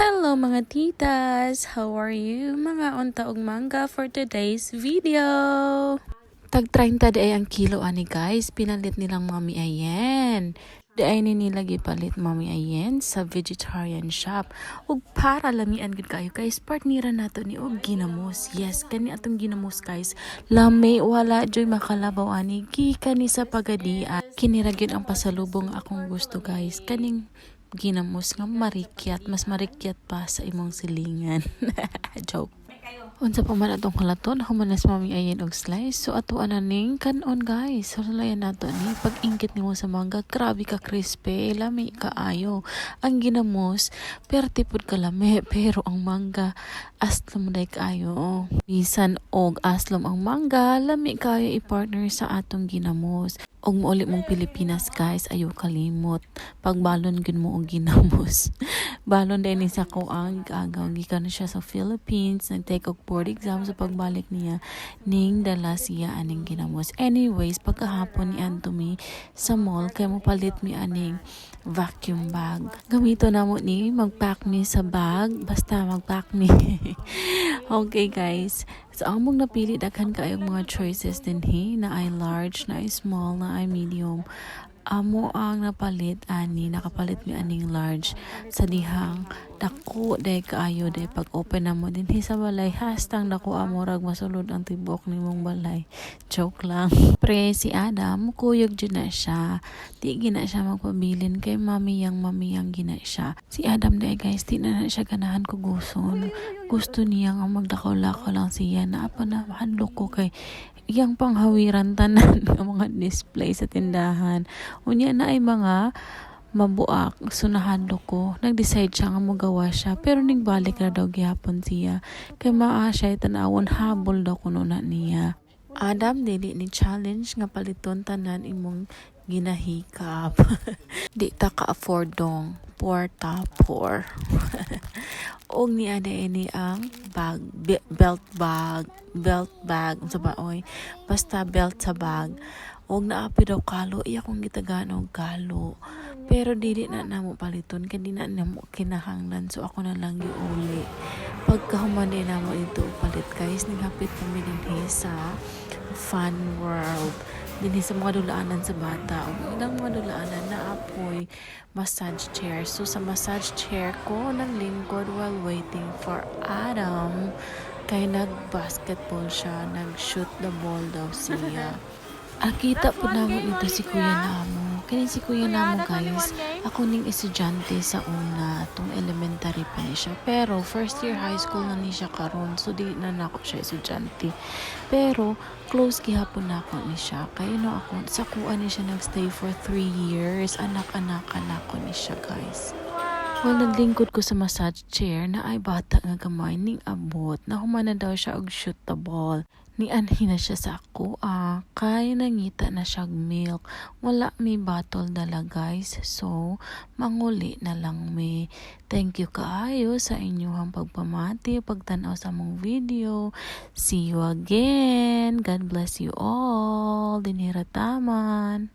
Hello, mga titas! How are you? Mangaon ta og mangga for today's video. Tag 30 diay ang kilo ani, guys. Pinalit nilang Mami Ayen. Diay ni nila gipalit, Mami Ayen, sa vegetarian shop. Ug para lamian gud kayo, guys, partnera nato ni og ginamos. Yes, kani atong ginamos, guys. Lami, wala joy makalabaw ani gikan ni sa Pagadian. Kini ra gyud ang pasalubong akong gusto, guys. Kaning ginamos nga marikyat, mas marikyat pa sa imong silingan. Joke. Unsa pa man atong hulaton, human na si Mami Ayen og slice. So ato na ning kanon, guys. So sulayan nato ni pag ingkit nimo sa mangga, grabe ka crispy, lami kaayo. Ang ginamos, perti pud kalami, pero ang mangga aslom day kaayo. Bisan og aslom ang mangga, lami kaayo i-partner sa atong ginamos. Og mouli mong Pilipinas, guys, ayo kalimot. Pagbalon gyud mo og ginamos. Balon din ni sa ko ang agaw gikan na siya sa Philippines, nag-take og board exam, sa pagbalik niya ning dala siya aning ginamos. Anyways, pagkahapon ni adto mi sa mall kay mopalit mi aning vacuum bag. Gamito namo ni magpack mi sa bag, basta magpack mi. Okay, guys. So ang among napili, daghan kaayong mga choices dinhi, naay large, naay small, naay medium. Amo ang napalit ani, nakapalit mi aning large sa dihang dako day kaayo day pag open namo dinhi sa balay, hastang dako murag masulod ang tibok nimong balay. Joke lang. Pre, si Adam kuyog jud na siya. Di gina siya magpabilin kay mamiyang mamiyang gina siya. Si Adam day, guys, di na siya ganahan kuguson. Gusto niya nga magdakaw-lakaw lang siya. Naa pa na hadlok ko kay iyang panghawiran tanan nga mga display sa tindahan. Unya na ay mga mabuak. So nahadlok ko. Nag-decide siya nga mogawa siya. Pero ning balik ra daw gihapon siya. Kay maa siya tanawon, habol daw kuno na niya. Adam, dili ni challenge nga paliton tanan imong ginahikap. Di ta ka-afford dong. Poor ta poor. Og ni ada ini ang bag, belt bag, belt bag, unsa ba oy? Basta belt sa bag. Og naapi daw kalo, iya kong gitagaan og kalo. Pero dili na namo paliton kay di na namo kinahanglan, so ako na lang giuli. Pagkahuman din namo dito palit, guys, ninghapit pa mi dinhi sa Fun World. Dinhi sa mga dulaanan sa bata. Ug ilang mga dulaanan naapoy massage chair. So sa massage chair ko naglingkod while waiting for Adam. Kay nag-basketball siya, nag-shoot the ball daw siya. Akita po namo nito si Kuya Namo. Kani si Kuya Namo, guys, ako ning estudyante sa una, tong elementary pa ni siya. Pero first year high school na ni siya karon, so di na nako siya estudyante. Pero close gihapon nako ni siya. Kaya no ako, sa kuan ni siya nagstay for 3 years. Anak-anak nako ni siya, guys. While naglingkod ko sa massage chair, na ay bata nga gamay ning abot. Nahuman na daw siya og shoot the ball. Nianhi na siya sa ako ah, kay nangita na siya og milk. Wala mi bottle dala, guys. So, manguli na lang mi. Thank you kaayo sa inyong pagpamati, pagtanaw sa among video. See you again. God bless you all. Dinhi ra taman.